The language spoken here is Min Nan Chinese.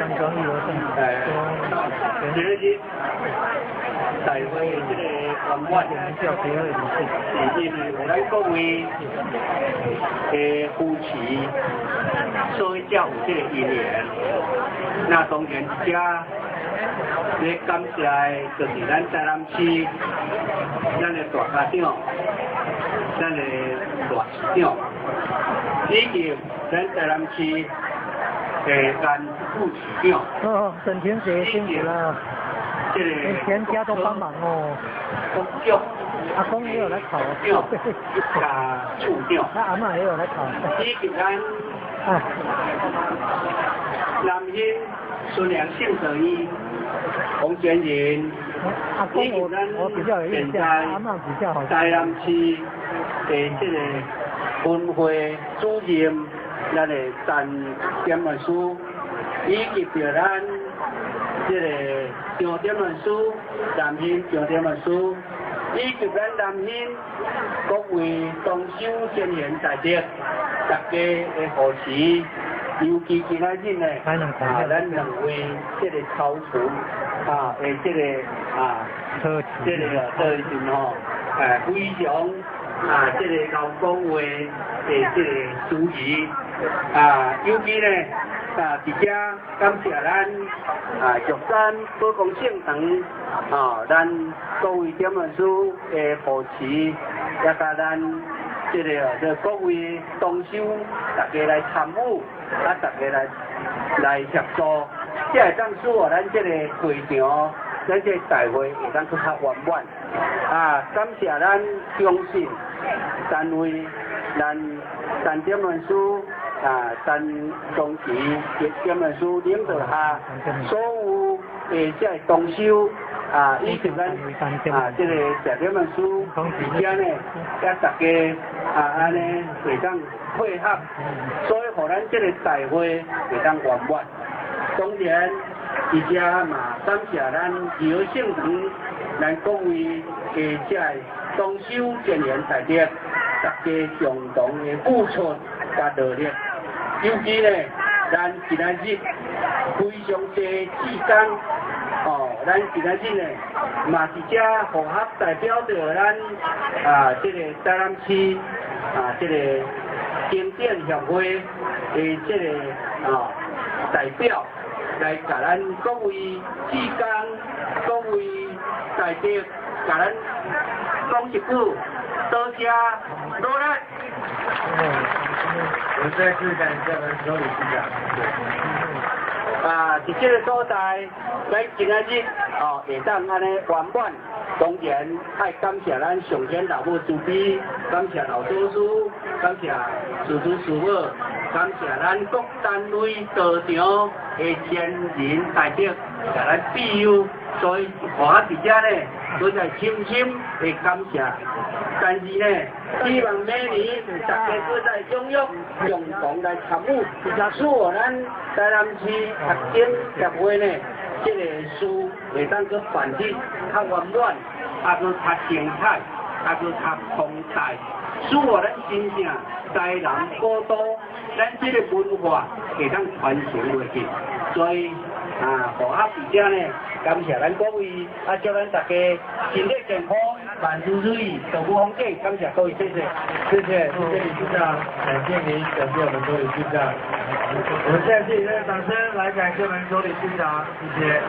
今日大會這个圓滿，是因為有咱各位的扶持，所以才有這个因緣。那當然，這咧感謝的，就是咱台南市，咱的大家長，咱的大市長，以及咱台南市的陳副市長。哦，沈田姐辛苦啦，連全家都幫忙哦。阿公也有來考。長加處長。他阿嬤也有來考。以及咱南興孫良聖德醫洪全仁，阿公我比較有印象，阿嬤比較好。台南市的這个分會主任，咱的陳點律師，以及著咱這个張點律師，南興張點律師，以及咱南興各位同修賢賢大德，大家的護持，尤其今仔日呢，咱兩位這個超廚啊，的這个啊，這个這時吼，非常啊，這個𠢕講話的這个司儀啊，尤其呢，佇遮感謝咱啊玉山寶光聖堂啊，咱各位點律師的護持，也佮咱這个這各位同修大家來參與，啊，大家來協助，才會當使予咱這個會場，咱這個大會會當閣較圓滿。啊，感謝咱中信單位，咱陳點律師啊，陳東奇點律師領導下，所有的這個同修啊，以及咱啊這個謝點律師佇遮呢，佮大家啊按呢會當配合，所以予咱這個大會會當圓滿。當然，佇遮嘛感謝咱仁和聖堂，咱各位的這个同修賢賢大德，大家共同的付出佮努力。尤其呢，咱今仔日非常濟志工，哦，咱今仔日呢，嘛佇遮符合代表著咱啊，這個台南市啊，這個經典協會的這个啊代表，來共咱各位志工、各位大德，共咱講一句多謝努力。我們再次感謝我們周理事長。啊，佇這个所在，咱今仔日哦會當按呢圓滿，當然愛感謝咱上天老母慈悲，感謝老祖師，感謝師祖師母，感謝咱各單位道場的先人大德，共咱庇佑，所以我佇遮呢，閣再深深的感謝。但是呢，希望明年大家閣再踴躍共同來參與，使予咱台南市讀經協會呢，這个事會當閣辦得較圓滿，啊，閣較精彩，啊，閣較宏大，使予咱真正台南古都，咱這个文化會當傳承落去。所以啊，我佇遮呢，感謝咱各位，啊，祝咱大家身體健康，萬事如意，道無風景。感謝各位，謝謝。謝謝，謝謝理事長，感謝您，感謝我們周理事長。我們再次以熱烈掌聲來感謝我們周理事長，謝謝。